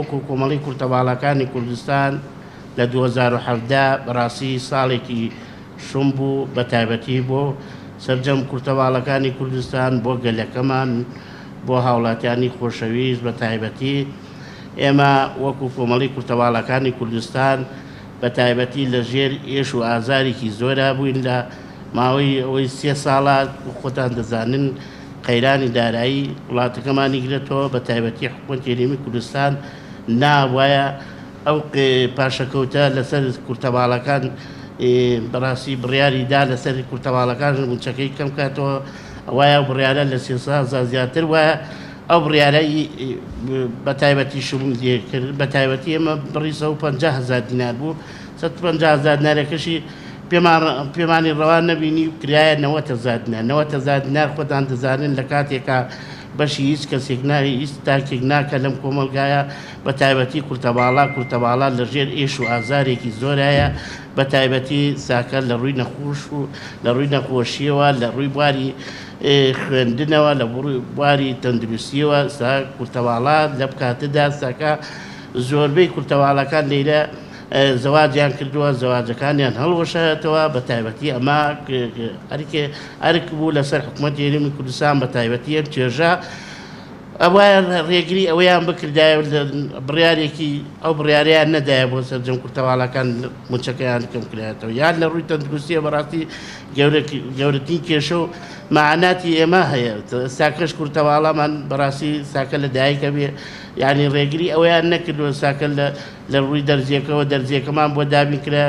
وەکو کۆمەڵەی کورتەباڵاکانی کوردستان لە 2017 بەڕاستی ساڵێکی شوم بوو، بە تایبەتی بۆ سەرجەم کورتەباڵەکانی کوردستان، بۆ گەلەکەمان، بۆ هاوڵاتیانی خۆشەویست. بە تایبەتی ئێمە وەکو کۆمەڵی کورتەباڵاکانی کوردستان بە تایبەتی لە ژێر ئێش و ئازارێکی زۆرا بووین لە ماوەی ئەوەی 3 ساڵە. خۆتان دەزانن قەیرانی دارایی وڵاتەکەمانی گرێتەوە، بە تایبەتی حکوومەتی هەرێمی کوردستان ناوایە ئەو پاشەکەوتە لەسەر کورتەباڵەکان، بەڕاستی بڕیاری دا لەسەر کورتەباڵەکان مووچەکەی کەم کاتەوە. وایە ئەو بڕیارە لە 300,000 زیاتر وایە. ئەو بڕیارە بە تایبەتی شوم لێکرد، بە تایبەتی ئێمە بڕی 150,000 دینار بوو. 150,000 دینارەکەشی پێمانی ڕەوان نەبینی و کرایە 90,000 دینار. 90,000 دینار خۆتان دەزانن لە کاتێکا بەشی هیچ کەسێک ناوی هیچ تاکێک ناکە لەم کۆمەڵگایە، بە تایبەتی کورتەباڵا. کورتەباڵا لەژێر ئێش و ئازارێکی زۆرایە، بە تایبەتی ساکە لە ڕووی نەخۆش و لە ڕووی نەخۆشیەوە، لە ڕووی بواری خوێندنەوە، لە بواری تەندروستیەوە. سا کورتەباڵا لە کاتەدا ساکە زۆربەی کورتەباڵاکان لێرە زەواجیان کردووە، زەواجەکانیان هەڵوەشایەتەوە. بە تایبەتی ئەمە ئەرک بوو لەسەر حکوومەتی هەرێمی کوردستان، بە تایبەتی ئەم توێژە ئەوایان ڕێگری ئەوەیان بکردایە، بڕیارێکی ئەو بڕیاریان نەدایە بۆ سەرجەم کورتەواڵەکان موچەکەیان کەم کرایەتەوە. یان لە ڕووی تەندروستیە بەڕاستی گەورەترین کێشە و مەعاناتی ئێمە هەیە. ساکەش کورتەواڵامان بەڕاستی ساکە لە دایکە بێ، یعنی ڕێگری ئەوەیان نەکردووە ساکە لە ڕووی دەرزیەکەوە دەرزیەکەمان بۆ دابین کرا.